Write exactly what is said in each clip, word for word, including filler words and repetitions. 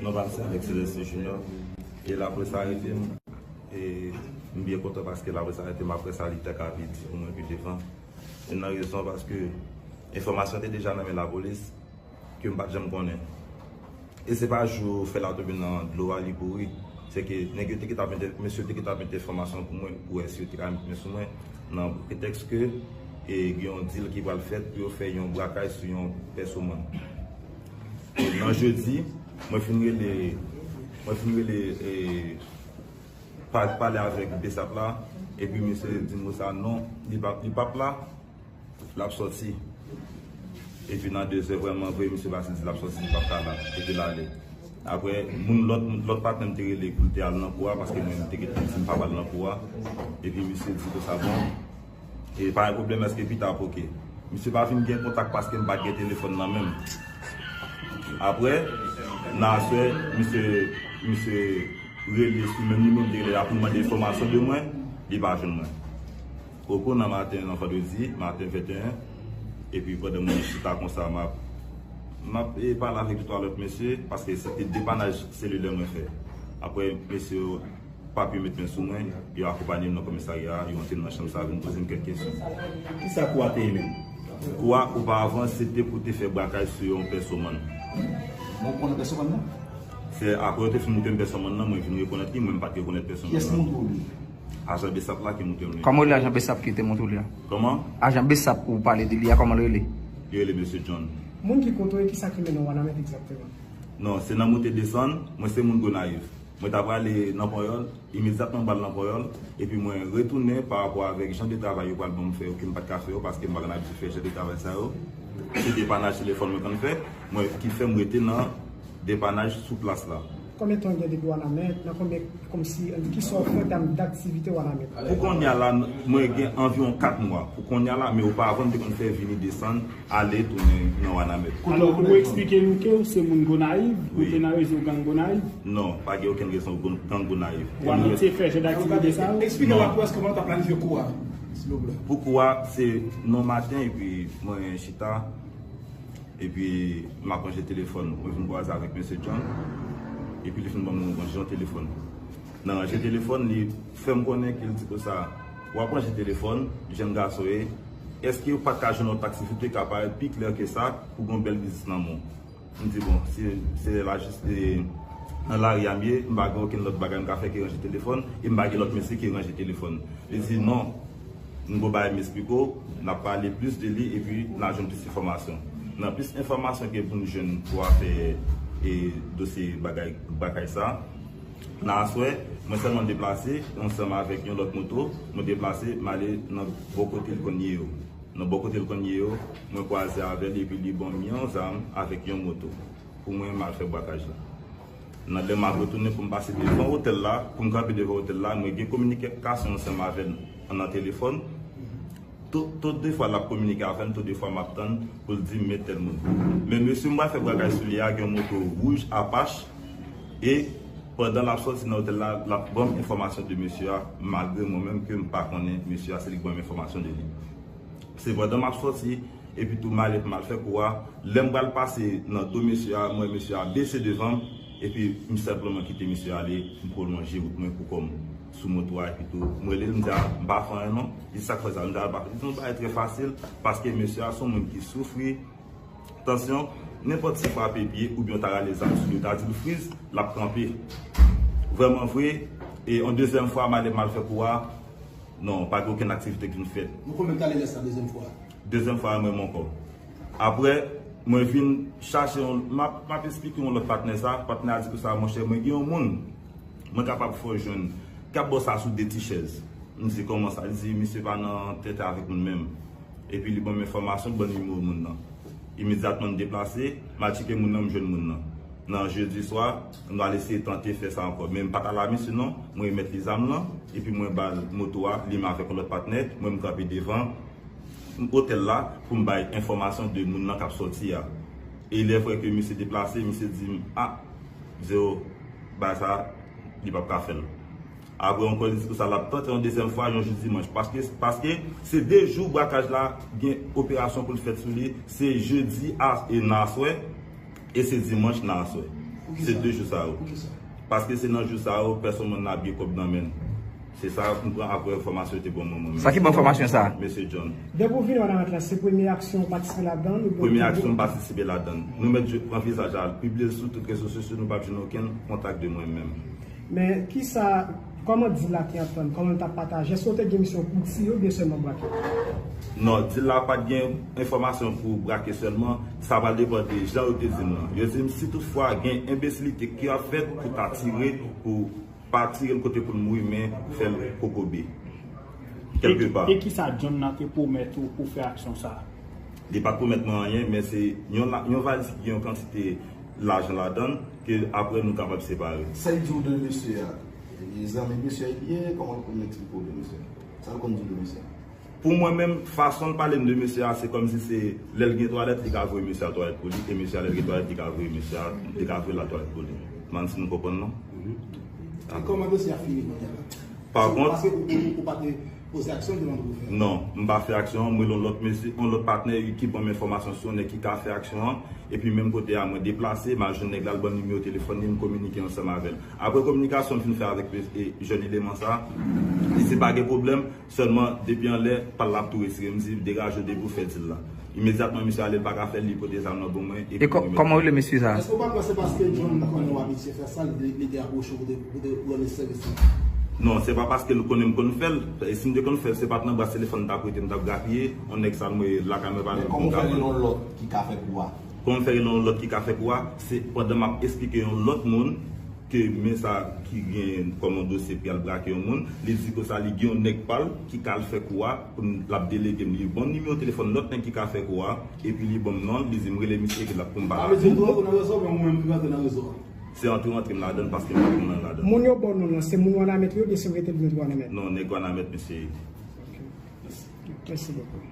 Mwen pa se avèk Celestin Junior. E lapolis arete m. E m byen kontan paske lapolis arete m, apre sa li te ka vin di pou mwen pi devan. E nan rezon paske enfòmasyon te deja nan men lapolis ke m pa t janm konnen. E se pa jou fèy la tonbe nan dlo a li pouri. Se ke nèg yo te gentan mete, mesye yo te gentan mete enfòmasyon pou mwen, pou wè si yo te ka met men sou mwen, nan pretèks ke e, gen yon dil ki pral fèt pou yo fè yon brakaj sou yon pèsonmann. E nan jedi, mwen fin rele, mwen fin rele e, pa, pale avèk B S A P la, epi misye di m konsa non, li p ap, li p ap la, l ap sòti. Epi nan de zè vrèman vre, misye pase di l ap sòti, li p ap ka la, epi l ale. Apre, moun lòt, lòt patnè m te rele pou l te al nan kou a, paske mwen m te gentan di m p ap al nan kou a. Epi misye di konsa bon, e pa gen pwoblèm, èske pita ap oke? Misye pa vin gen kontak paske m pa t gen telefòn nan men m. Apre, nan aswè, misye, misye rele sou menm nimewo m te rele a pou mande enfòmasyon de mwen, li pa jwenn mwen. Okou nan maten, nan vandredi, maten venteyen, epi pandan mwen chita konsa, m ap, m ap e, pale avèk de twa lòt mesye, paske se te depanaj selilè mwen fè. Apre, mesye yo, p ap yo met men sou mwen, yo akonpanye m nan komisarya a, yo antre nan chanm sa, vin poze m kèk kesyon. Kisa kou a te ye menm? Kou a, oparavan, se te pou te fè brakaj sou yon pèsonmann. Mwen konnen pèsonmann nan? Se apre yo te fin montre m pèsonmann nan, mwen vin rekonèt li, mwen m pa t rekonèt pèsonmann nan. Kiyès ki montre w li? Ajan B S A P la ki montre m li. Kòman w rele ajan B S A P ki te montre w li a? Kòman? Ajan B S A P ou pale de li a, kòman l rele? Li rele mesye John. Moun ki kote w e kisa ki mennen w Wanament egzakteman? Non, se nan moute desann, mwen se moun Gonayiv. Mwen ta prale nan Panyòl, imedyatman m pral nan Panyòl, epi mwen retounen pa rapò avèk jan de travay yo pral ban m fè yo ke m pa t ka fè yo, paske m pa konn abitye fè jan de travay sa yo. Se depanaj telefòn mwen konn fè, mwen ki fè m rete nan depanaj sou plas la. Konbyen tan w gen depi Wanament? Nan konbyen, kòmsi, kisa w fè an tèm daktivite Wanament? Pou kounye a la, mwen gen anviwon kat mwa. Pou kounye a la, men oparavan m te konn fè vini desann, ale tounen nan Wanament. Alò, pou eksplike nou ke w se moun Gonayiv, ou te nan rezo gang Gonayiv? Non, pa gen okenn rezo gang Gonayiv. Wanament te fè jan daktivite sa yo? Eksplike laprès kòman w ta planifye kou a, silvouplè. Pou kou a, se nan maten, epi mwen chita, epi m ap ranje telefòn. Mwen vin kwaze avèk mesye John, epi li fin ban mwen yon ranje yon telefòn. Nan ranje telefòn, li fè m konnen ke l di konsa, w ap ranje telefòn, jèn gason ye, èske w pa t ka jwenn yon taksi ki te ka parèt pi klè ke sa pou gen yon bèl biznis nan men w? M di bon, si se la jis e, nan lari a m ye, m pa gen okenn lòt bagay m ka fè ke ranje telefòn, e m pa gen lòt mesye ki ranje telefòn. Li di non, m gon bagay m esplike w, n ap pale plis de li, epi n a jwenn plis enfòmasyon. Nan plis enfòmasyon ke pou n jwenn pou afè e dosye bagay, brakaj sa, nan aswè, mwen sèlman deplase, ansanm avèk yon lòt moto, mwen deplase, m ale nan bò kote l konn ye yo. Nan bò kote l konn ye yo, mwen kwaze avè l, epi li ban m yon zam avèk yon moto pou mwen m al fè brakaj la. Nan lè m ap retounen pou m pase devan otèl la, pou m kanpe devan otèl la, mwen gen kominikasyon ansanm avè l nan telefòn. Tout, tout de fwa l ap kominike avè m, tout de fwa m ap tann pou l di m met tèl moun. Men mesye m pral fè brakaj sou li a gen yon moto wouj Apache, e pandan l ap sòti nan otèl la, l ap ban m enfòmasyon de mesye a, malgre mwen menm ke m pa konnen mesye a, se li k ban m enfòmasyon de li. Se pandan m ap sòti, epi tou m ale pou m al fè kou a. Lè m pral pase nan do mesye a, m wè mesye a bese devan m, epi m senpleman kite mesye a ale, m pwolonje wout mwen pou kò m sou moto a, epi tou m rele l, m di a, m pa fè anyen non. Li di sa k fè sa, m di a, li di yon bagay trè fasil, paske mesye a se yon moun ki soufri tansyon, nenpòt ti frape pye oubyen w ta rale zam sou li, w ta di l friz, l ap kanpe. Vrèman vre, e yon dezyèm fwa, m ale m al fè kou a, non, pa gen okenn aktivite ki vin fèt. Nan konbyen tan lè sa, dezyèm fwa? Dezyèm fwa a, mwen menm ankò. Apre, mwen vin chache yon, m ap, m ap esplike yon lòt patnè sa, patnè a di konsa, monchè, mwen gen yon moun, mwen kapab fè w jwenn, k ap ba w sa sou de ti chèz. M di, kòman sa? Li di, misye pa nan tèt avèk moun menm. Epi li ban m enfòmasyon, li ban m nimewo moun nan. Imedyatman m deplase, m al tcheke moun nan, m jwenn moun nan. Nan jedi swa, nou al eseye tante fè sa ankò. Men m pa t al a misye non, mwen remèt li zam lan, epi mwen ba l moto a, li menm avèk yon lòt patnè, mwen m kanpe devan otèl la pou m bay enfòmasyon de moun nan k ap sòti a. E lè vre ke misye deplase, misye di m, a, Zero, bagay sa, li p ap ka fè l. Apre ankò, li di konsa l ap tante yon dezyèm fwa, yon jou dimanch. Paske, paske se de jou brakaj la gen operasyon pou l fèt sou li. Se jedi a, e nan aswè, e se dimanch nan aswè. Se de jou sa yo. Paske se nan jou sa yo, pèsonn moun nan ap gen kòb nan men l. Se sa m pran apre enfòmasyon yo te ban mwen, mwen menm. Sa ki ban enfòmasyon sa? Mesye John. Depi w vini ann Ayiti la, se premye aksyon w patisipe ladan l oubyen... Premye aksyon m patisipe ladan l. Nou mèt jwe, pran vizaj la, pibliye l sou tout rezo sosyo, nou p ap jwenn okenn kontak de mwen menm. Men kisa, kòman dil la te ap tann? Kòman l t ap pataje? Èske w te gen misyon pou tiye oubyen sèlman brake? Non, dil la pa t gen enfòmasyon pou brake sèlman. Sa pral depann de jan yo te di m lan. Yo di m si toutfwa gen enbesilite ki ap fèt, pou ta tire, pou pa tire l kote pou l mouri, men fè l kokobe. Kèlkepa. E, e kisa John nan te pwomèt ou pou fè aksyon sa a? Li pa t pwomèt mwen anyen, men se yon la, yon valiz ki gen yon kantite lajan ladan l, ke apre nou kapab separe. Sa l di w de mesye a? Li zanmi mesye a li ye? Kòman l konn eksplike w de mesye a? Sa l konn di w de mesye a? Pou mwen menm, fason l pale m de mesye a, se kòmsi se lè l gen twalèt, li ka voye mesye a twalèt pou li, e mesye a, lè l gen twalèt, li ka voye mesye a, li ka voye l la twalèt pou li. M pa konn si nou konprann non. E kòman dosye a fini kounye a? Pa kont, paske ou, ou, ou pa te poze aksyon devan pwofè. Non, m pa fè aksyon an, m rele yon lòt mesye, yon lòt patnè ki ban m enfòmasyon sou yon nèg ki ka fè aksyon an, epi menm kote a, mwen deplase, m al jwenn nèg la, l ban m nimewo telefòn li, m kominike ansanm avè l. Apre kominikasyon m fin fè avèk mesye, jèn eleman sa, li di pa gen pwoblèm, sèlman depi anlè, pa l ap tou retire. M di, degaje w depi w fè dil la. Imedyatman, misye ale, l pa ka fè l, li pote zam nan ban mwen, epi... E kò-, kòman w rele mesye sa? Èske w pa kwè se paske John konnen w abitye fè sa, li, li te apwoche w pou te, pou te rande sèvis li? Non, se pa paske l konnen m konn fè l. E si m te konn fè l, se pa t nan bras telefòn m t ap rete, m t ap gapiye. Yon nèg sa l mwen lakay mwen pale. Men kòman w fè rele yon lòt ki ka fè kou a? Kòman m fè rele yon lòt ki ka fè kou a? Se pandan m ap esplike yon lòt moun ke men sa ki gen kòm yon dosye pou y al brake yon moun, li di konsa li gen yon nèg pa l ki ka al fè kou a, pou l ap delege m. Li ban m nimewo telefòn lòt nèg ki ka fè kou a, epi li ban m non l, li di m rele misye ke l ap pou m pale avè l. Sa vle di ou tou rantre nan rezo, men ou menm ki rantre nan rezo a? Se antre w antre m ladan l paske m pa konn nan ladan l. Moun yo ba w non lan, se moun Wanament yo oubyen se rete l met Wanament? Non, nèg Wanament mesye ye. Mèsi bokou.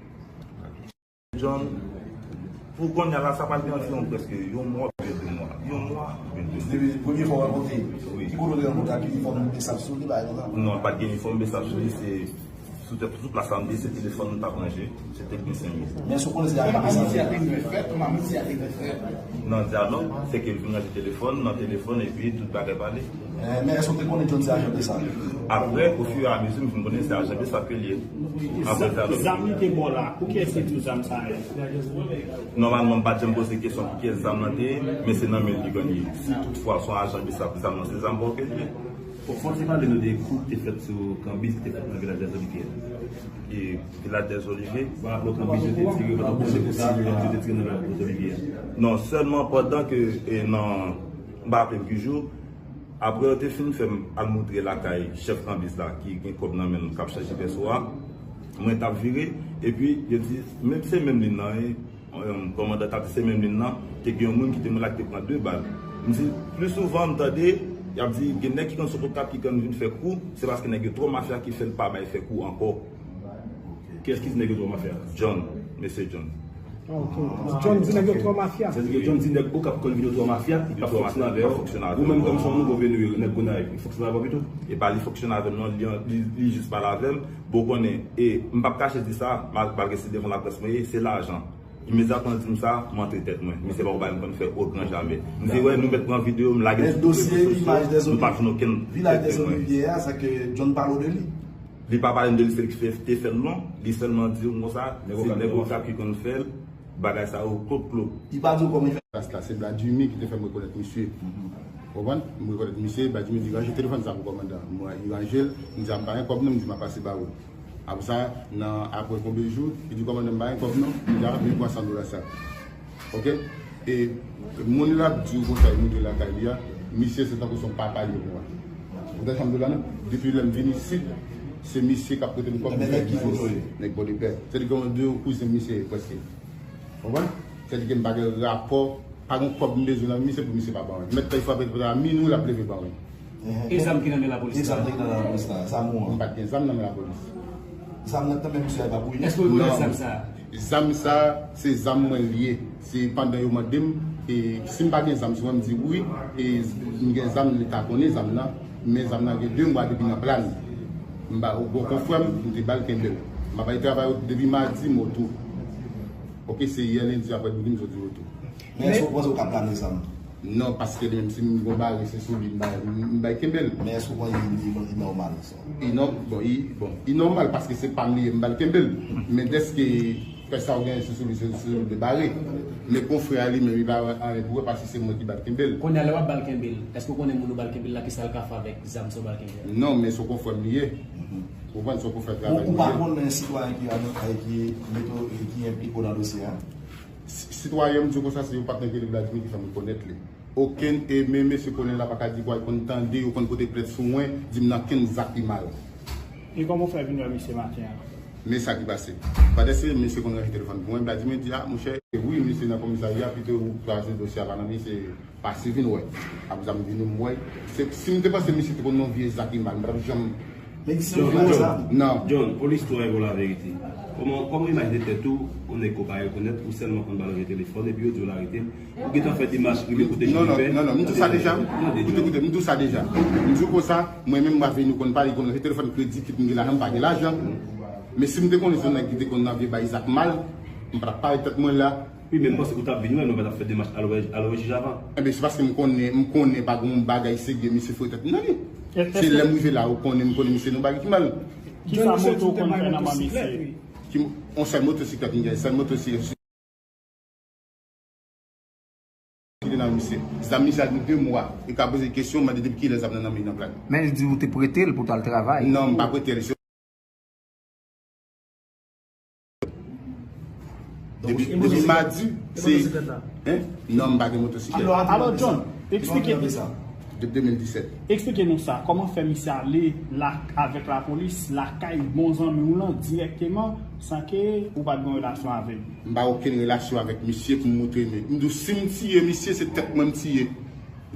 John, pou kounye a la, sa pral gen anviwon prèske yon mwa oubyen de mwa. Yon mwa oubyen de mwa. Depi premye fwa w rankontre, wi, ki kote w te rankontre ak inifòm B S A P sou li, bagay konsa? Non, pa t gen inifòm B S A P sou li, se sou tèt, sou plas la m te ye, se telefòn m t ap ranje, se teknisyen m ye. Men èske w konnen se ajan B S A P? Amiti a te gen fèt, yon amiti a te gen fèt. Nan dyalòg, se ke l vin ranje telefòn, nan telefòn, epi tout bagay pale. Eh, men èske w te konnen John se ajan B S A P? Apre, au fur et à mesure, m vin konnen se ajan B S A P ke l ye. Apre sa, zam li te ba w la, pou kiyès li di w zam sa a ye? Nòmalman, m pa t janm poze kesyon pou kiyès zam lan te ye, men se nan men l li konn ye. Si toutfwa se yon ajan B S A P, zam lan se zam pa w ke l ye. Bon, fò w te pale nou de kou ki te fèt sou kanbiz ki te fèt nan Vilaj dèzolivyè. E Vilaj dèzolivyè? Ou pa raple w kanbiz yo te tire, pandan w poze kou sa, kanbiz yo te tire nan Vilaj dèzolivyè. Non, sèlman pandan ke, e, nan, m pa raple m ki jou, apre yo te fin fè m al montre lakay chèf kanbiz la ki gen kòb nan men l k ap chache pèso a, mwen t ap vire, epi yo di, men se menm li nan, e, kòmandan t ap di se menm li nan, te gen yon moun ki te mouri la ki te pran de bal. M di, pli souvan m tande, y ap di, gen nèg ki konn sot okap ki konn vin fè kou, se paske nèg yo twò mafya ki fè l pa bay fè kou ankò. Kiyès ki di nèg yo twò mafya? John, mesye John. Ah, ok. John di nèg yo twò mafya. Sa di ke John di nèg okap konn vin yo twò mafya, li pa fonksyone avè yo. Ou menm kòm se yon nouvo veni, nèg Gonayiv, li fonksyone avè w pito? E pa li fonksyone avè m non, li, li, li jis pale avè m. Bon, konnen, e m p ap kache di sa, mal-, malgre se devan laprès mwen ye, se lajan. Imedyatman l di m sa, m antre tèt mwen. Misye pa konn bay m konn fè o gran jamè. M di, wè, nou mèt pran videyo, m lage sou tout rezo sosyo, nou pa jwenn okenn tèt mwen. Vilaj dèzolivyè a, sa ke John pale w de li? Li pa pale m de li, se li ki fè, te fè l non. Li sèlman di m konsa, se nèg okap ki konn fè l, bagay sa yo, konplo. Li pa di w kòman l fè? Plas la, se Vladimir ki te fè m rekonèt misye. Konprann? M rekonèt misye, Vladimir di, ranje telefòn sa pou kòmandan. Mwen, li ranje l, m di, a m pa gen kòb non, m di, m a pase ba ou. Apre sa, nan, apre konbyen jou, li di kòmandan m pa gen kòb non, li di a, men pran san dola sa. Oke? E moun l ap di w konsa, li montre lakay li a, misye se tankou se yon papa li ye pou mwen. Ou tande sa m di w la non? Depi lè m vin isit, se misye k ap prete m kòb pou fè biznis. Nèg Pòdepè. Se li kòmandan kouzen misye ye, prèske. Konprann? Sètadi ke m pa gen rapò, pa gen kòb m bezwen nan men misye pou misye pa ban mwen. Mèt fè frape a minwi, l ap leve ban mwen. E zam ki nan men lapolis la? E zam ki nan men lapolis la, zam ou an? M pa t gen zam nan men lapolis. Zam nan nan men misye a, e pa pou li? Èske w rekonèt zam sa a? Zam sa a, se zam mwen li ye. Se pandan yo mande m, e si m pa gen zam sou mwen, m di wi, e m gen zam, li ta konnen zam nan, men zam nan gen de mwa depi nan plàn. M ba yon gwo konfrè m, m te ba l kenbe l. M ap al travay depi madi, m wotou. Oke, se yè lendi aprè midi m soti wotou. Men èske w panse w ka plane zam? Non, paske li menm si m gon bare se sou li m bay, m bay kenbe l. Men èske w panse li, li, li nòmal sa? Li nò-, bon, li, bon, li nòmal paske se pa m li ye, m ba l kenbe l. Men dèske fè sa w genyen se sou li, se sou li de bare. Men konfrè a li menm li pa anyen pou wè paske se mwen ki ba l kenbe l. Kounye a lè w ap ba l kenbe l, èske w konnen moun ou ba l kenbe l la kisa l ka fè avèk zam sa w ba l kenbe a? Non, men se konfrè m li ye. Ou konprann, se konfrè travay m li ye. Ou pa konnen sitwayen ki, ki mete, ki enplike w nan dosye a? Si-, sitwayen, m di w konsa, se yon patnè ke li Vladimir ki fè m konèt li. Okenn, e men mesye Colin la pa ka di kwa, li konn tande, yo konn pote plent sou mwen, di m nan kenn zak ki mal. E kòman w fè vin wè misye maten an? Men sa ki pase. Pandan se mesye konn ranje telefòn pou mwen, Vladimir di, a, monchè, wi, misye nan komisarya, pito ou kraze dosye a pa nan men, se pase vin wè. Apre sa, m vini m wè. Se, si m te panse misye te konn nan vye zak ki mal, m pa t ap janm Men ki se yon fatra sa. Non. John, polis tou a yon laverite. Kòman, kòman w imajine tèt ou, yon nèg ke w pa rekonèt, ou sèlman konn ba l ranje telefòn, epi yo di w l arete l, ou gentan fè demach rive kote Jennifer? Non, non, non, non, m di w sa deja. Koute, koute, m di w sa deja. M di w konsa, mwen menm, m pa vini konn pale, konn ranje telefòn kredi, kit m gen lajan, m pa gen lajan. Men si m te konnen se yon nèg ki te konn nan vye bay zak mal, m pa t ap parèt tèt mwen la. Wi, men m panse ke w t ap vin wè, nou pa t ap fè demach al wè, al wè jij avan. Enben, se paske m konnen, m konnen pa gen yon bagay serye misye foure tèt nan li. Se lè m rive la, ou konnen, m konnen misye nan bagay ki mal. Kisa moto w konn fè nan men misye? Ki, yon sèl motosiklèt m gen, sèl motosiklèt ki te nan misye. Zam misye a gen de mwa. E ka poze kesyon, mande depi kilè zam nan nan men nan plat. Men l di w te prete l pou t al travay. Non, m pa prete l. Depi, depi madi, se, hein? Non, m pa gen motosiklèt. Alò, John, eksplike, depi de mil disèt. Eksplike nou sa, kòman fè misye ale la, avèk lapolis, lakay bon zanmi w lan, dirèkteman, san ke ou pa t gen relasyon avè l? M pa okenn relasyon avèk misye pou m montre men. M di w, si m tiye misye, se tèt mwen m tiye.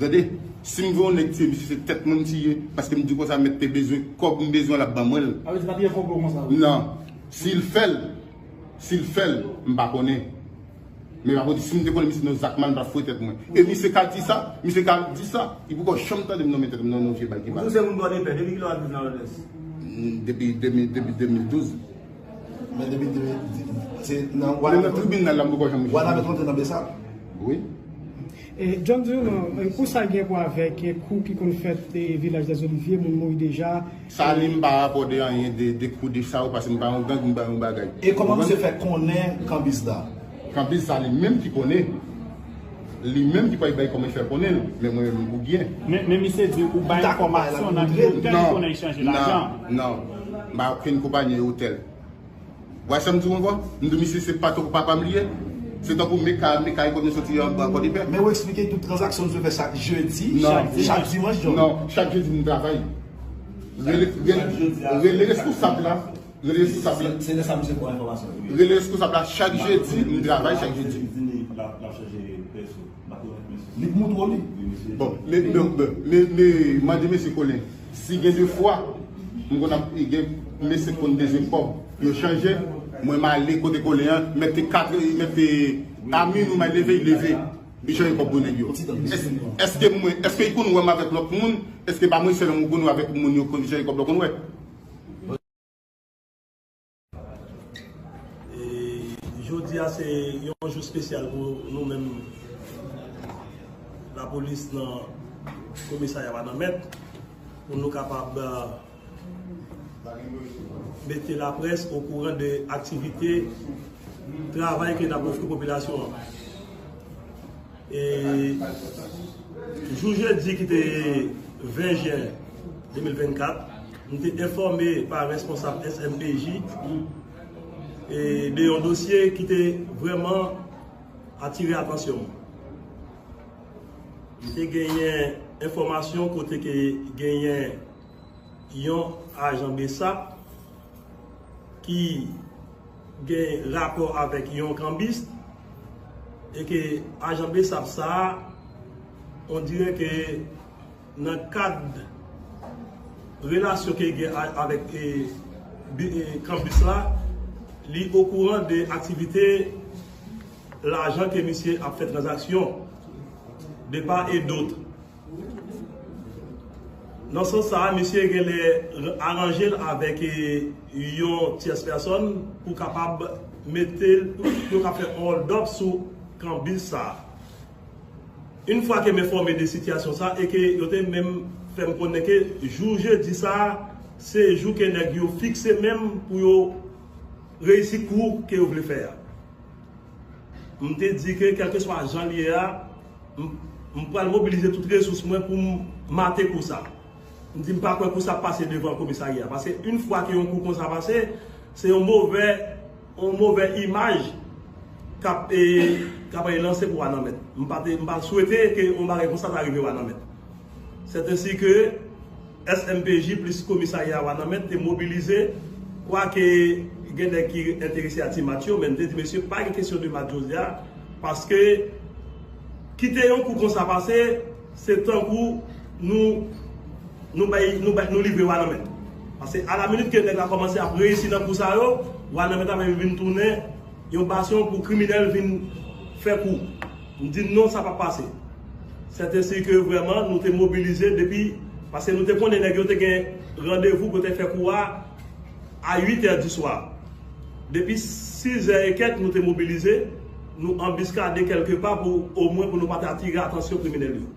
Tande, si m vle yon nèg tiye misye, se tèt mwen m tiye. Paske m di konsa, mèt te bezwen kòb, m bezwen l ap ban mwen l. A, vle di pa t gen konplo konsa, wi. Non. Si l fè l, si l fè l, m pa konnen. Men pa pou di, si m te konnen misye nan zak mal, m t ap foure tèt mwen. E misye ka di sa, misye ka di sa, li poko janm tande m nonmen tèt mwen nan yon vye bagay ki mal. Ou se moun Pòdepè, depi kilè w ap viv nan Lòdès? Mm, depi de mil, depi de mil douz. Men depi de mil diz, se nan Wanament, nan tribinal la, m poko janm jwenn. Wanament rantre nan Bsap? Wi. E, John, di nou non, e, pou sa gen pou avèk, e, kou ki konn fèt, e, Vilaj dèzolivye, moun mouri deja. Sa li, m pa rapò de anyen de, de kou de sa yo, paske m pa yon gang, m pa yon bagay. E kòman misye fè konnen kanbis la? Kanbis sa li menm ki konnen. Li menm ki pral bay kòman fè konnen l, men mwen menm m pou gen. Men, men misye di ou bay enfòmasyon nan ki otèl li konnen li chanje lajan. Non, non, non. M pa okenn konpayi otèl. Wè sa m di w ankò? M di misye se patwon papa m li ye. Se tankou Meka, Meka e konn soti an, an Pòdepè. Men ou eksplike tout tranzaksyon misye fè chak jedi, non, chak dimanch, John? Non, chak jedi m travay. Rele, rele, rele reskonsab la. Rele reskonsab la. Se, se de sa misye pran enfòmasyon. Rele reskonsab la chak jedi, m travay chak jedi. Li k montre w li. Bon, men, men, men, men, men, mande mesye Colin, si gen de fwa, m konn ap gen mesye k konn bezwen kòb, yo chanje, mwen m ale kote Colin an, mèt te kat, mèt te a minwi m al leve, li leve. Li chanje kòb pou nèg yo. Èske, èske mwen, èske li konn wè m avèk lòt moun? Èske pa mwen sèlman ou konn wè avèk moun yo konn chanje kòb la konn wè? E jodi a se yon jou espesyal pou nou menm lapolis nan komisarya Wanament, pou nou kapab, euh, mete laprès okouran de aktivite travay ke n ap ofri popilasyon an. E jou jedi ki te ven jen de mil vennkat, m te enfòme pa responsab S M P J, e, de yon dosye ki te vrèman atire atansyon m. M te genyen enfòmasyon kote ke genyen yon ajan Bsap ki gen rapò avèk yon kanbis, e ke ajan Bsap sa a, on dirè ke nan kad relasyon ke gen a-, avèk, e, bi-, e, kanbis la, li okouran de aktivite lajan ke misye ap fè tranzaksyon de part et d'autre. Nan sans sa a, misye genlè r-, aranje l avèk, e, yon tyès pèsòn pou kapab mete l, pou yo ka fè yon hold up sou kanbis sa a. Yon fwa ke m enfòme de sitiyasyon sa, e ke yo te menm fè m konnen ke jou jedi sa, se jou ke nèg yo fikse menm pou yo reyisi kou ke yo vle fè a. M te di ke kèlkeswa jan l ye a, m, m pral mobilize tout resous mwen pou m mate kou sa. M di m pa kwè kou sa ap pase devan komisarya. Paske yon fwa ke yon kou konsa pase, se yon movè, yon movè imaj k ap, e, k ap lanse pou Wananmèt. M pa te, m pa swete ke yon bagay konsa ta rive Wananmèt. Sèt ensi ke S M P J plis komisarya Wananmèt te mobilize, kwake gen nèg ki enterese a ti match yo, men m te di, mesye, pa gen kesyon de match jodi a, paske kite yon kou konsa pase, se tankou nou, nou bay, nou bay, nou livre Wananmèt. Paske a la minit ke nèg la kòmanse ap reyisi nan kou sa yo, Wananmèt ap vin tounen yon basyon pou kriminèl vin fè kou. M di non, sa p ap pase. Sèt ensi ke vrèman nou te mobilize depi, paske nou te konnen nèg yo te gen randevou pou te fè kou a a uit è di swa. Depi sis è e kèk nou te mobilize, nou anbiskade kèlke pa pou omwen pou nou pa ta atire atansyon kriminèl yo.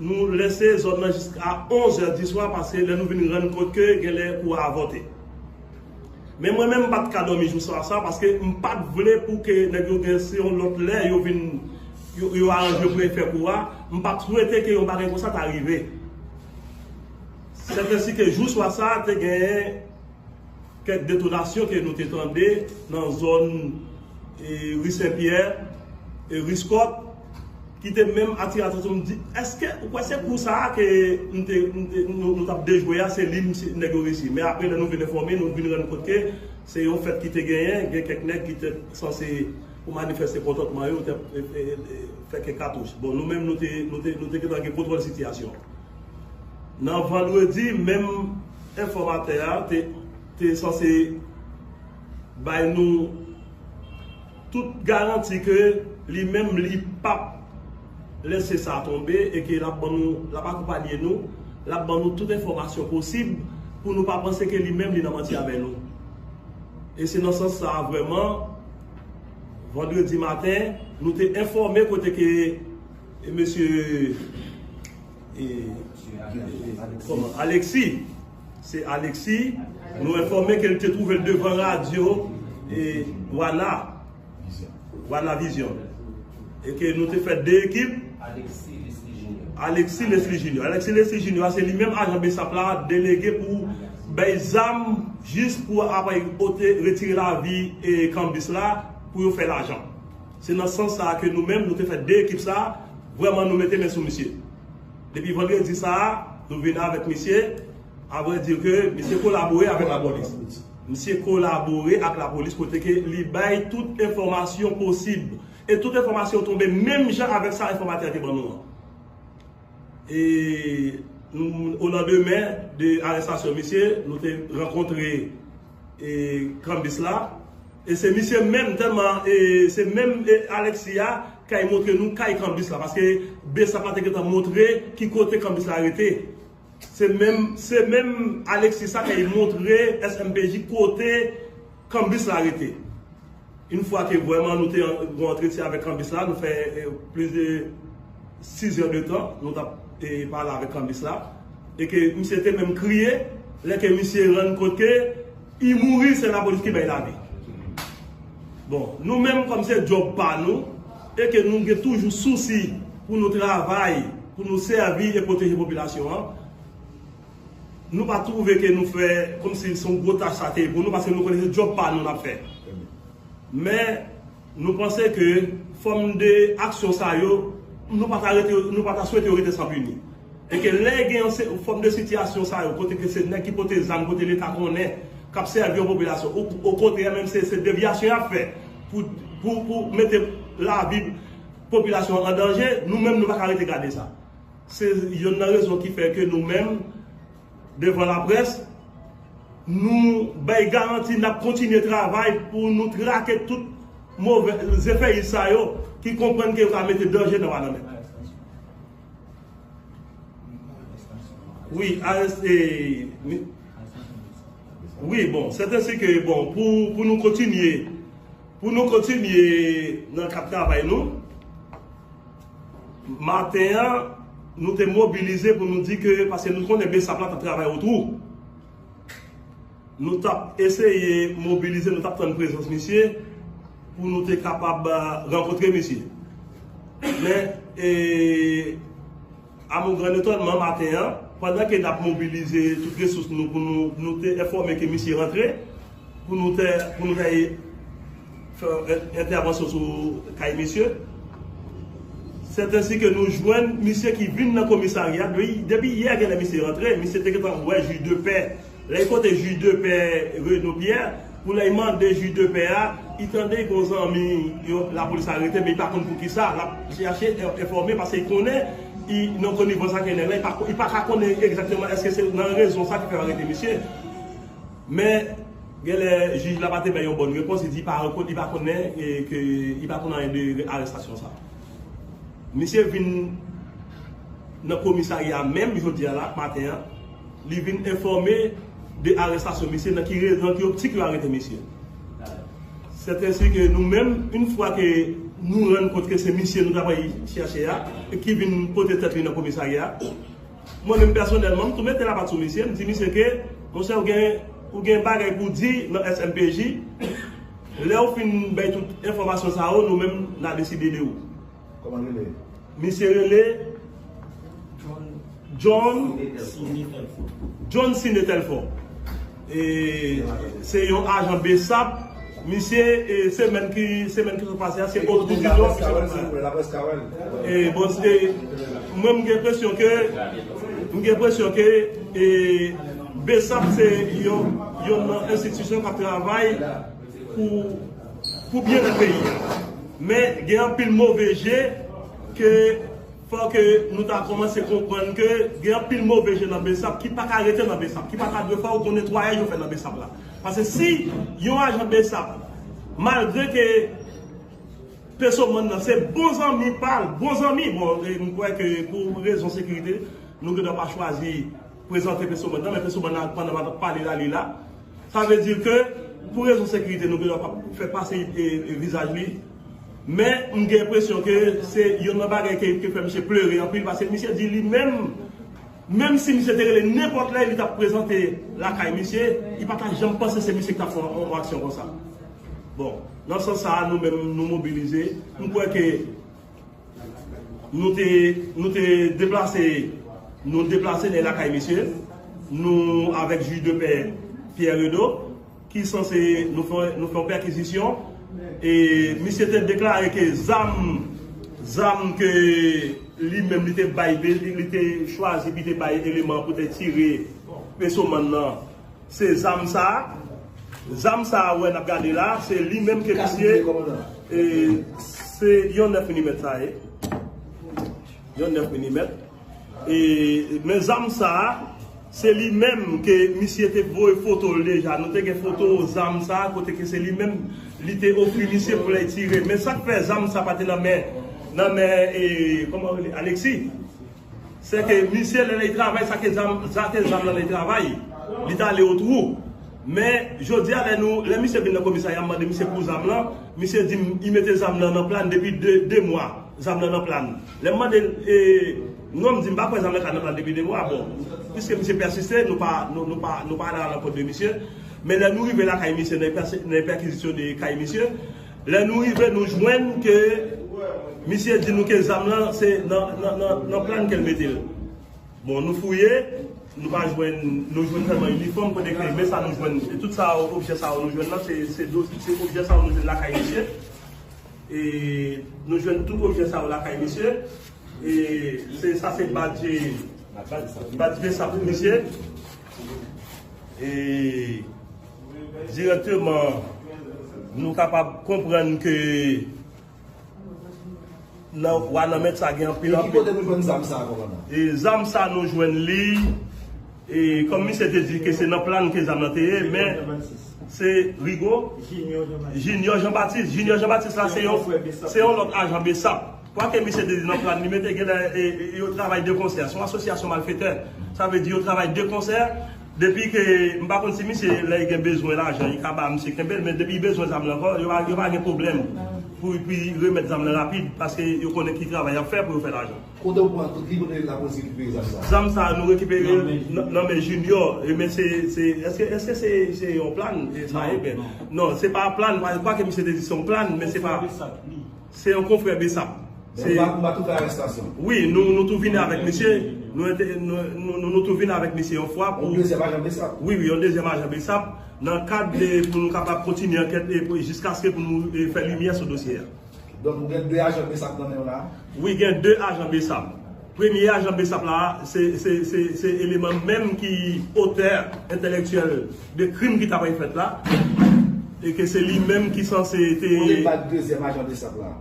Nou lese zòn nan jiska onz è di swa, paske lè nou vin rann kont ke genlè kou a avòte. Men mwen menm, m pa t ka dòmi jou swa sa, paske m pa t vle pou ke nèg yo gen se yon lòt lè yo vin, yo, yo aranje pou yo fè kou a. M pa t swete ke yon bagay konsa ta rive. Sèt ensi ke jou swa sa, te genyen kèk detonasyon ke nou te tande nan zòn, e, ri Sen Pyè, e, ri Scott, ki te menm atire atansyon m, di, èske ou kwè se kou sa a ke m te, m te, nou, nou t ap dejwe a, se li m, se nèg yo resi. Men apre, lè nou vin enfòme, nou vin rann kont ke se yon fèt ki te genyen, gen kèk nèg ki te sanse pou manifeste kontantman yo, te, e, e, e, fè kèk katouch. Bon, nou menm, nou te, nou te, nou te gentan gen kontwòl sitiyasyon an. Nan vandredi, menm enfòmatè a te, te sanse bay nou tout garanti ke li menm li p ap lese sa tonbe e ke l ap ban nou, l ap akonpaye nou, l ap ban nou tout enfòmasyon posib pou nou pa panse ke li menm li nan manti avè nou. E se nan sans sa a vrèman, vandredi maten, nou te enfòme kote ke, e, mesye, e, e, kòman, Alexis, se Alexis, nou enfòme ke l te twouve l devan radyo, e, Wana, Wana Vision. E ke nou te fè de ekip. Alexis Leslie Junior. Alexis Leslie Junior. Alexis Leslie Junior, se li menm ajan BSAP la, delege pou bay zam jis pou apre ote, retire lavi e kanbis la pou yo fè lajan. Se nan sans sa a ke nou menm, nou te fè de ekip sa a, vrèman nou mete men sou misye. Depi vandredi sa a, nou vin avèk misye, avrèdi ke misye kolabore avèk lapolis. Misye kolabore ak lapolis kote ke li bay tout enfòmasyon posib. E tout enfòmasyon yo tonbe menm jan avèk sa enfòmatè a te ban nou an. E nou, o landemen de arestasyon misye, nou te rankontre, e, kanbis la. E se misye menm, tèlman, e, se menm, e, Alexis a kay montre nou kay kanbis la, paske BSAP la te gentan montre ki kote kanbis la rete. Se menm, se menm Alexis sa kay montre S M P J kote kanbis la rete. Yon fwa ke vrèman nou te an, gon antretyen avèk kanbis la, nou fè, e, plis de sis è de tan, nou t ap, e, pale avèk kanbis la, e ke misye te menm kriye, lè ke misye rann kont ke li mouri, se lapolis ki bay lavi. Bon, nou menm kòm se djòb pa nou, e ke nou gen toujou sousi pou nou travay, pou nou sèvi e pwoteje popilasyon an, nou pa twouve ke nou fè kòmsi se yon gwo tach sa te ye pou nou, paske nou konnen se djòb pa nou n ap fè. Men, nou panse ke fòm de aksyon sa yo, nou pa ta rete, nou pa ta swete yo rete san pini. E ke lè gen yon se, fòm de sitiyasyon sa yo, kote ke se nèg ki pote zam, kote Leta konnen, k ap sèvi yon popilasyon, o, okontrè, menm se, se devyasyon y ap fè pou, pou, pou mete lavi popilasyon an an danje, nou menm nou pa ka rete gade sa. Se yonn nan rezon ki fè ke nou menm, devan laprès, nou bay garanti n ap kontinye travay pou nou trake tout move zefèyis sa yo ki konprann ke yo ka mete danje nan Wananmèt. Wi, arès-, e, mi-, wi, bon, sèt ensi ke, bon, pou, pou nou kontinye, pou nou kontinye nan kad travay nou, Maten an, nou te mobilize pou nou di ke, paske nou konnen BSAP la t ap travay otwou. Nou t ap eseye mobilize, nou t ap tann prezans misye pou nou te kapab, eh, rankontre misye. Men, e, a mon gran etònman, maten an, pandan ke n ap mobilize tout resous nou pou nou, nou te enfòme ke misye rantre, pou nou te, pou nou te fè en-, entèvansyon sou kay misye. Sèt ensi ke nou jwenn misye ki vin nan komisarya. Depi, depi yè, genlè misye rantre, misye te gentan wè jij de pè. Lè l kote jij de pè Renaud Pierre, pou lè l mande jij de pè a, li tande l gen yon zanmi yo lapolis arete, men li pa konn poukisa. L ap chache en-, enfòme, paske li konnen li nan konivans ak nèg la, li pa, li pa ka konnen egzakteman èske se nan rezon sa ki fè yo arete misye. Men, genlè jij la pa te bay yon bòn repons, li di li pa, li pa konnen, e ke li pa konn anyen de arèstasyon sa. Misye vin nan komisarya menm jodi a la, maten an, li vin enfòme de arèstasyon misye, nan ki rezon, nan ki optik yo arete misye. Sèt ensi ke nou menm, yon fwa ke nou rann kont ke se misye nou t ap al chache a, e ki vin pote tèt li nan komisarya, mwen menm pèsonèlman, m tou mete lapat sou misye, m di misye ke, monchè, ou gen, ou gen bagay pou di nan S M P J, lè w fin bay tout enfòmasyon sa yo, nou menm, n a deside de ou. Kòman l rele? Misye rele John, John Siné Telfort. E se yon ajan BSAP. Misye, e, semèn ki, semèn ki sot pase a, se Old Bouquet Nord, misye konn sa. E, bon, e, mwen, m gen enpresyon ke, m gen enpresyon ke, e, BSAP se yon, yon nan enstitisyon k ap travay pou, pou byenèt peyi a. Men gen anpil move je ke fò ke nou ta kòmanse konprann ke gen anpil move je nan BSAP ki pa ka rete nan BSAP, ki pa ka dwe fè okenn netwayaj yo fè nan BSAP la. Paske si yon ajan BSAP, malgre ke Pesomann nan se bon zanmi pa l, bon zanmi, bon, e m kwè ke pou rezon sekirite, nou gendwa pa chwazi prezante Pesomann nan, men Pesomann nan pandan m ap pale la, li la. Sa vle di ke, pou rezon sekirite, nou gendwa pa fè pase, e, e, vizaj li. Men, m gen enpresyon ke se youn nan bagay ke, ke fè misye plere anpil, paske misye di li menm, menm si misye te rele nenpòt lè, li t ap prezante lakay misye, li pa ta janm panse se misye ki t ap fè yon, yon aksyon konsa. Bon, nan sans sa a, nou menm, nou mobilize. M kwè ke nou te, nou te deplase, nou deplase nan lakay misye. Nou avèk jij de pè Pierre Renaud, ki sanse nou fè, nou fè yon pèkizisyon. E misye te deklare ke zam, zam ke li menm li te bay, li, li te chwazi, li te bay eleman pou te tire Pesomann nan, se zam sa a. Zam sa a, wè, n ap gade la, se li menm ke misye, e, se yon nèf milimèt sa ye. Yon nèf milimèt. E, men zam sa a, se li menm ke misye te voye foto l deja. Nou te gen foto zam sa a, kote ke se li menm li te ofri misye pou l al tire. Men sa k fè zam sa pa te nan men, nan men, e, kòman rele, Alexis. Se ke misye, lè l al travay, sa ke zam, sa ke zam nan l al travay, li t ale otwou. Men, jodi a, lè nou, lè misye vin nan komisarya, m mande misye pou zam lan, misye di m, li mete zam nan nan plàn depi de, de mwa, zam nan nan plàn. Lè m mande l, e, non, m di m pa kwè zam nan ka nan plàn depi de mwa, bon, piske misye pèsiste, nou pa, nou, nou pa, nou pa al a lankont de misye. Men lè nou rive lakay misye, nan pèse-, nan pèkizisyone kay misye, lè nou rive, nou jwenn ke misye di nou ke zam lan se nan, nan, nan, nan plàn ke l mete l. Bon, nou fouye, nou pa jwenn, nou jwenn sèlman inifòm, kote ke, men sa nou jwenn, e tout sa yo, objè sa yo nou jwenn lan, se, se do-, se objè sa yo nou jwenn lakay misye. E nou jwenn tout objè sa yo lakay misye. E se, sa se badge, badge BSAP misye. E dirèkteman, nou kapab konprann ke nan Wanament sa gen anpil, anpil. E ki kote nou jwenn zam sa, kòmandan? E zam sa nou jwenn li, e kòm misye te di ke se nan plàn ke zam nan te ye, men se Rigo, Junior Jean Baptiste. Junior Jean Baptiste la se yon, se yon lòt ajan BSAP. Kwake misye te di nan plàn li mete, genlè, e, e, yo travay de konsè. Se yon asosyasyon malfetè. Sa vle di yo travay de konsè. Depi ke, m pa konn si misye, lè li gen bezwen lajan, li ka ba misye kenbe l, men depi li bezwen zam nan ankò, yo pa, yo pa gen pwoblèm. pou, pou remèt zam nan rapid, paske yo konnen ki travay y ap fè pou yo fè lajan. Kote w pran, ki kote lapolis rekipere zam sa? Zam sa, nou rekipere nan men Junior. E men se, se, èske, èske se, se yon plan? E sa e ben. Non, se pa plan, pa, pa ke misye te di se yon plan, men se pa. Se yon konfrè Besap. Se yon ba, ba tout fè arestasyon. Wi, nou, nou tou vini avèk misye. Nou, nou, nou, nou tou vini avèk misye yon fwa pou. Yon dezyèm ajan Besap. Wi, wi, yon dezyèm ajan Besap. Nan kad de, pou nou kapab kontinye ankèt e pou, jiskaske pou nou e, fè limyè sou dosye a. Donk, ou gen de ajan Besap nan men w la? Wi, gen de ajan Besap. Premye ajan Besap la, se, se, se, se eleman menm ki otè entèlektyèl de krim ki ta pral fèt la. E ke se li menm ki sanse te. Kote bak dezyèm ajan Besap la?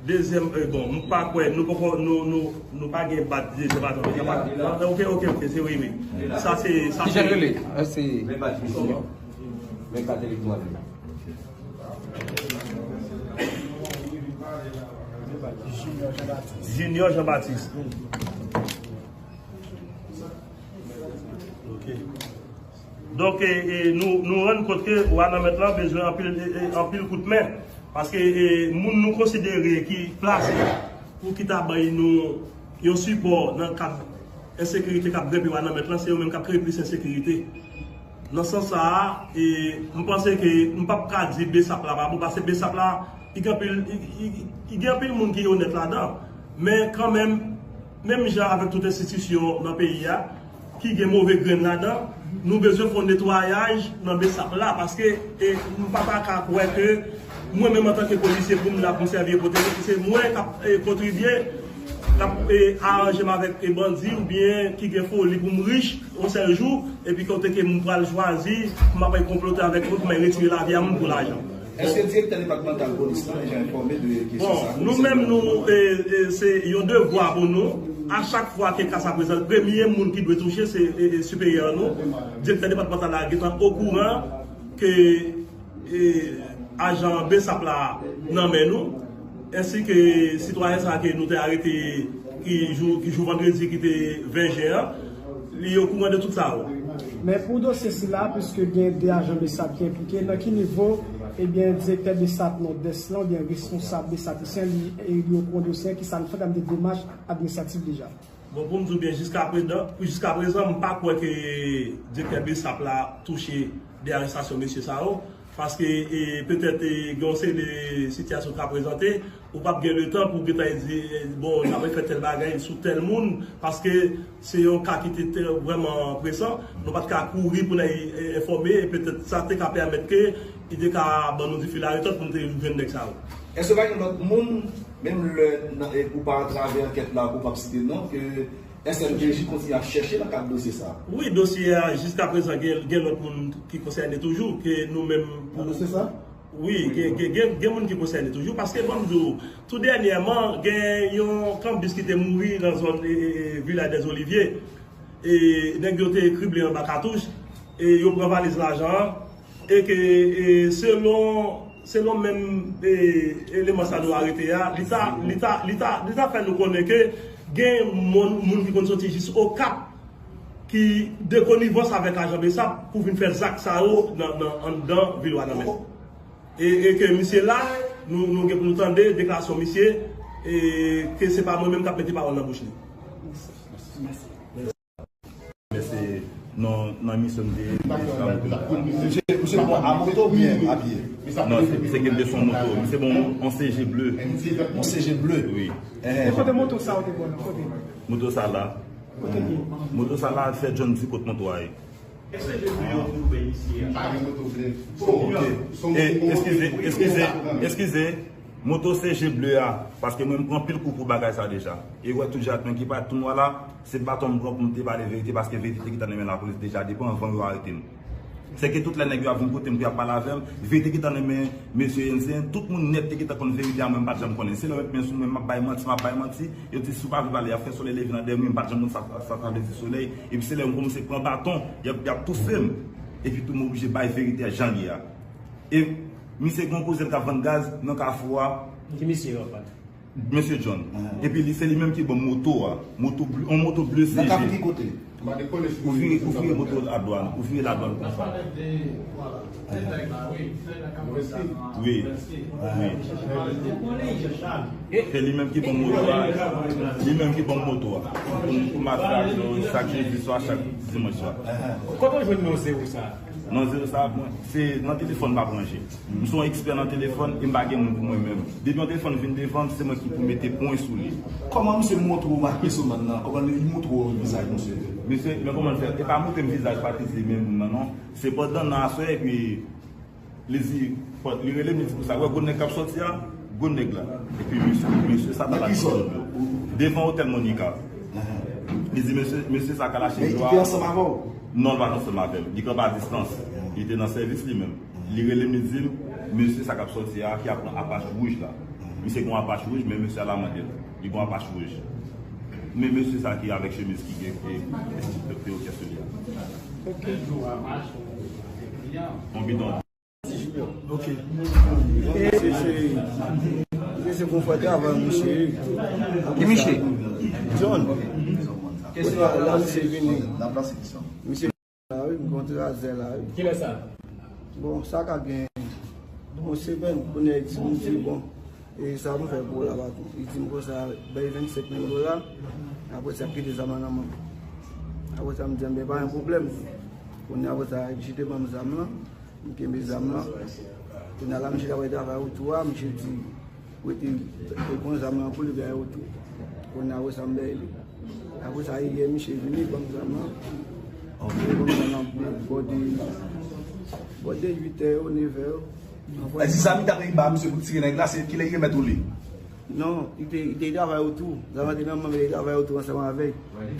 Dezyèm, e, bon, m pa kwè, nou poko, nou, nou, nou pa gen bak dezyèm ajan Besap la. Ok, ok, ok, se wi, wi. Sa se, sa se. Ki jan l rele? Men bak misye. Men kat elektwa li. Junior Jean Baptiste. Donk, e, e, nou, nou rann kont ke Wanament lan bezwen anpil, e, e, anpil kout men. Paske e, moun nou konsidere ki plase pou ki ta bay nou yon sipò nan kad ensekirite k ap grenpe Wanament lan, se yo menm k ap kreye plis ensekirite. Nan sans sa a, e, m panse ke m p ap ka di Besap la pa bon, paske Besap la, li gen anpil, li, li, li gen anpil moun ki onèt ladan. Men kanmenm, menm jan avèk tout enstitisyon nan peyi a, ki gen move grenn ladan, nou bezwen fè yon netwayaj nan Besap la, paske e, m pa ta ka kwè ke mwen menm antanke polisye pou m la pou m sèvi e pwoteje, se mwen k ap e, kontribye, k ap e, aranje m avèk e, bandi oubyen ki gen foli pou m rich yon sèl jou, epi kote ke m pral chwazi pou m ap al konplote avèk moun pou m al retire lavi a moun pou lajan. Èske direktè depatmantal polis lan deja enfòme de kesyon sa? Bon, nou menm nou, e, e, se yon devwa pou nou. A chak fwa ke ka sa prezante, premye moun ki dwe touche se e, e, siperyè nou. Direktè depatmantal la gentan okouran ke e, ajan Besap la nan men nou. Ensi ke sitwayen sa ke nou te arete ki jou, ki jou vandredi ki te ven jen an, li okouran de tout sa yo. Men pou dosye sila, piske gen de ajan Besap ki enplike, nan ki nivo, ebyen, direktè Besap Nòdès lan, oubyen responsab Besap Isyen, li, li okouran dosye an, ki sa n fè an tèm de demach administratif deja? Bon, pou m di w byen, jiska prezan, pou jiska prezan, m pa kwè ke direktè Besap la touche de arestasyon mesye sa yo. Paske e, petèt e, gen yon seri de sitiyasyon k ap prezante, ou p ap gen letan pou w gentan di e, bon, n ap fè tèl bagay sou tèl moun, paske se yon ka ki te, te vrèman presan, nou pa t ka kouri pou n al e, enfòme, e petèt sa te ka pèmèt ke li te ka ban nou dife laretòt pou n te jwenn nèg sa yo. Èske pa gen lòt moun, menm lè nan, e, ou pa atravè ankèt la, ou p ap site non, ke S N P J kontinye ap chèche nan kad dosye sa a? Wi, dosye a, jiska prezan, gen, gen lòt moun ki konsène toujou, ke nou menm pou. Nan dosye sa a? Wi, gen, gen, gen, gen moun ki konsène toujou, paske ban m di w, tou dènyèman, gen yon kanbis ki te mouri nan zòn e, e, e, Vilaj dèzolivye. E, nèg yo te krible anba katouch, e yo pran valiz lajan an, e ke, e, selon, selon menm e, eleman sa nou arete a, li ta, li ta, li ta, li ta fè nou konnen ke gen moun, moun ki konn soti jis Okap ki de konivans avèk ajan Besap pou vin fè zak sa yo nan, nan, anndan vil Wanament. E, e ke misye la, nou, nou gen pou nou tande deklarasyon misye, e ke se pa mwen menm k ap mete pawòl nan bouch li. Mèsi. Non, nan misyon m te. Misye, misye bon a moto oubyen a pye? Non, se, se ke misye se yon moto. Misye bon yon C G ble. Yon C G ble? Wi. Kote moto sa ou te pran nan? Kote? Moto sa la. Kote l ye? Moto sa la fè John di kot moto a ye. Èske de videyo ki ou fè isi a? Pa gen moto ble. Ok. E, eskize, eskize, eskize. Moto C G ble a, paske mwen m pran anpil kou pou bagay sa deja. E wè tout jan ak mwen ki pa tou nwa la, se baton m pran pou m te pale verite, paske verite te gentan nan men lapolis deja depi anvan yo arete m. Sèke tout lè nèg yo ap vin kote m pou y ap pale avè m, verite gentan nan men mesye Enzen, tout moun nèt te gentan konn verite a, mwen m pa t janm konnen. Se lè yo met men sou mwen, m ap bay manti, m ap bay manti, yo di si w pa vle pale, y ap fè solèy leve nan dèyè m, wi, m pa t janm konn sa, sa, sa vle di solèy. Epi se lè yo konnen se pran baton, y ap, y ap toufe m. Epi tou m oblije bay verite a jan l ye a. E misye gen yon kouzen l k ap vann gaz nan kafou a. Ki misye yo ap pale? Mesye John. Epi li, se li menm ki ban m moto a. Moto ble, yon moto ble C G. Nan kafou ki kote? Ou vire, ou vire moto a dwàn, ou vire la dwàn konsa. Wi. Wi. Se li menm ki ban m moto a. Li menm ki ban m moto a. Pou, pou m ap fè ak yo chak jedi swa, chak dimanch swa. Kote w jwenn non zewo sa? Non zewo sa, mwen, se nan telefòn m ap ranje. M se yon ekspè nan telefòn, e m pa gen moun pou mwen menm. Depi yon telefòn vin devan m, se mwen ki pou mete pwen sou li. Kòman misye montre w makesoman nan? Kòman li montre w vizaj misye? Misye, men kòman l fè? E pa montre m vizaj, pa te di men moun nan, non. Se pandan nan aswè, epi li di, li rele m, li di konsa, wè gwo nèg k ap sòti a, gwo nèg la. Epi misye, misye sa t al achte jòn yo. Devan otèl Monica. Li di, mesye, mesye sa k al achte jòn yo a. Men li te ansanm avè w? Non, li pa t ansanm avè m. Li kanpe a distans. Li te nan sèvis li menm. Li rele m, li di m, mesye sa k ap sòti a, ki ap pran Apache wouj la. Misye gen yon Apache wouj, men mesye a la mande l. Li gen yon Apache wouj. Men mesye sa ki avèk chemiz ki gen, e, e, e, e, orkès li a. Ok. Yon bidon. Ok. E, se, se, se, se konfrè travay misye. Ki misye? John. Kounye a, la misye vini. Misye la, wi, m kontre a zè la, wi. Kilè sa? Bon, sa ka gen yon semèn, kounye a, li di, m di, bon, e sa pou m fè pou w la, patwon? Li di m konsa, bay vennsenk mil dola, apre sa, kite zam nan nan men m. Apre sa, m di, enben, pa gen pwoblèm. Kounye a, apre sa, li jete ban m zam nan, m kenbe zam nan. Kounye a, la, misye t ap travay otou a, misye di, Rete, te pran zam nan pou li bay retou. Kounye a, apre sa, m bay li. Apre sa, yè, misye vini, ban m zam nan. Li ban m zam nan bò de, bò de uit è yo, nèf è yo. Èske zam li t ap ba misye pou tire nèg la, se kilè li remèt ou li? Non, li te, li te travay otou. Zam nan te nan men m, li travay otou ansanm avè l.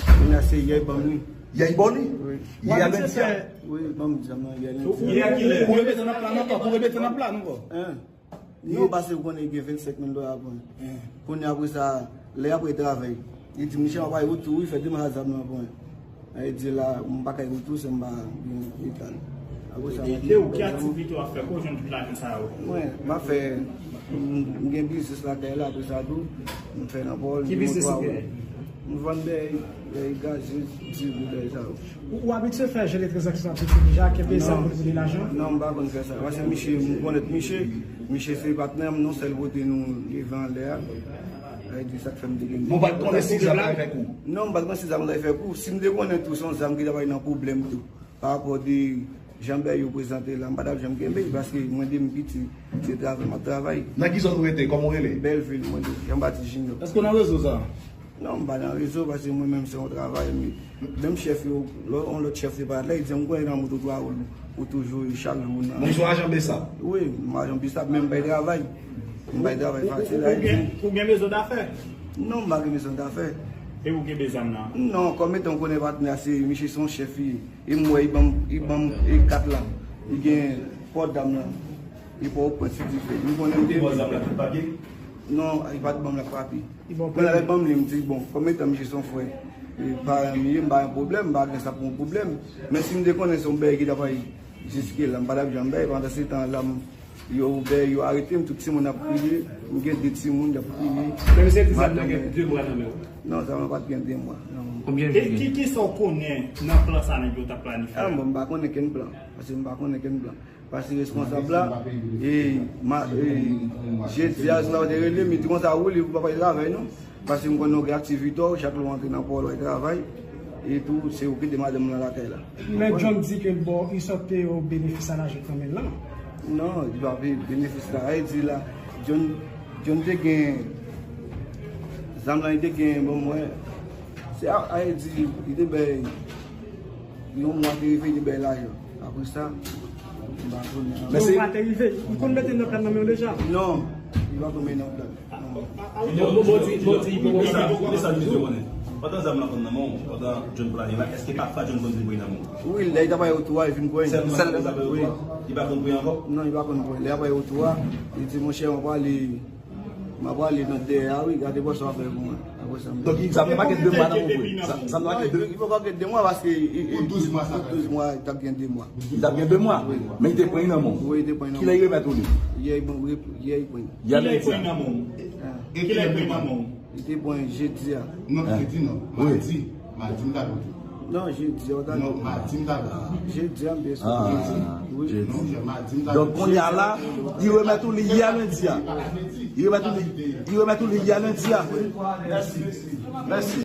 Kounye a, se yè, li ban m li. Yè, li ba w li? Wi. Yè a bandi a? Wi, li ban m zam nan, yè. Yè a kilè? Ou remete nan plan ankò, ou remete nan plan ankò. Hein? Non, paske ou konnen gen vennsenk mil dola pou mwen. Kounye a, apre sa, lè apre travay, li di, "Michel, w ap al retou, wi, fè demann a zam nan pou mwen." Li di, "La, m pa ka retou, se m pa gen letal." Apre sa, e, e ou, ki aktivite w ap fè? Kote w jwenn tout lajan sa yo? Mwen, m ap fè, m, m gen biznis lakay la, apre sa tou, m fè nan pòl. Ki biznis ou gen? M vann bèy, bèy gaze, diri, bèy sa yo. Ou, ou abitye fè jere tranzaksyon sa piti deja, kenbe zam pou li pou li lajan? Non, m pa konn fè sa. Paske misye, m konèt misye, misye se patnè m, non sèl kote nou leve anlè a. Sa vle di sa k fè m te gen. Bon, ou pa t konnen si zam la avèk ou? Non, m pa t konnen si zam la avèk ou. Si m te konnen tou, se yon zam ki ta bay nan pwoblèm tou. Pa rapò de jan bèy yo prezante la, m pa t ap janm kenbe l, paske mwen depi m piti, se travay m ap travay. Nan ki zòn ou rete? Kòman ou rele? Bèlvil, mwen, Jean Baptiste Junior. Èske w nan rezo sa? Non, m pa nan rezo, paske mwen menm se yon travay, men menm chèf yo, lè yon lòt chèf te parèt la, li di m, "Mwen nan moto twa woul, ou toujou, chak jou nan." Men ou se yon ajan besap? Wi, m ajan besap, men m bay travay. M bay travay fasil, ou, ou gen, ou gen mezon dafè? Non, m pa gen mezon dafè. E ou gen bezam nan? Non, kòm etan w konnen patnè a, se, misye se yon chèf, li, e m wè, li ban m, li ban m, e kat la, li gen pòt dam nan, li pa w pran ti dife. M konnen m te. Ou te ba w zam la tout papye? Non, li pa t ban m l ak papye. Kounye a lè l ban m li, m di, bon, kòm etan misye se yon frè, e paran m li ye, m pa gen pwoblèm, m pa gen sa pou yon pwoblèm. Men si m te konnen se yon bèy ki t ap fè jiske la, m pa t ap janm bèy, pandan se tan la, m, yo ouvè, yo arete m, tout timoun ap kriye, m gen de timoun, y ap kriye. Men misye di zam nan gen de mwa nan men w? Non, zam nan pa t gen de mwa nan men m. Konbyen jou li gen? E ki, ki sa w konnen nan plan sa nèg yo t ap planifye a? Ah, bon, m pa konnen kenn plan, paske m pa konnen kenn plan. Paske responsab la, e, ma, e, jedi a, responsab la te rele m, li di konsa, Willy, ou pa pral travay non. Paske m konnen w gen aktivite w, chak lè w antre nan pòl w al travay, e tou, se ou ki te madanm nan lakay la. Men John di ke l ba w, li sòti te yo benefis a lajan nan men l lan. Non, li pa pe benefis la. Sa vle di la, John, John te gen, zam lan li te gen, bon, mwen, se a, sa vle di, li te bay, yon mwa te rive, li te bay lajan. Apre sa, m pa konnen. Men se yon mwa te rive, li konn mete nan plan nan men w deja? Non, li pa konn mete nan plan. Bon, bon, bon, di, bon, di, bon, bon, sa, bon, sa, di, bon, bon. Pandan zam nan konn nan men w, pandan John pran li la, èske pafwa John konn vin pran nan men w? Wi, lè li ta bay retou a, li vin pran. Sèlman lè li ta bay retou a? Wi. Li pa konn pran ankò? Non, li pa konn pran. Lè li ta bay retou a, li di, monchè, mwen prale, mwen prale nan dèyè a, wi, gade bò sa w ap fè pou mwen. Apre sa, m... Donk, zam nan pa gen de mwa nan men w vre? Zam nan pa gen de... Non, li poko gen de mwa paske, e, e, pou douz mwa sa, pou douz mwa, li t ap gen de mwa. Li t ap gen de mwa? Wi. Men li te pran nan men w? Wi, li te pran nan men w. Kilè li remèt ou li? Yè, bon, yè, li pran. Kilè li pran nan men w? Ah. E kilè pou manman w? Li te bon jedi a. Non, jedi non. Madi. Madi m ta konte. Non, jedi a w ta konte. Non, madi m ta konte. Jedi a m te sou. Ah, jedi. Non, jè, madi m ta konte. Donk, kounye a la, li remèt ou li yè lendi a. Li remèt ou li, li remèt ou li yè lendi a. Mèsi. Mèsi.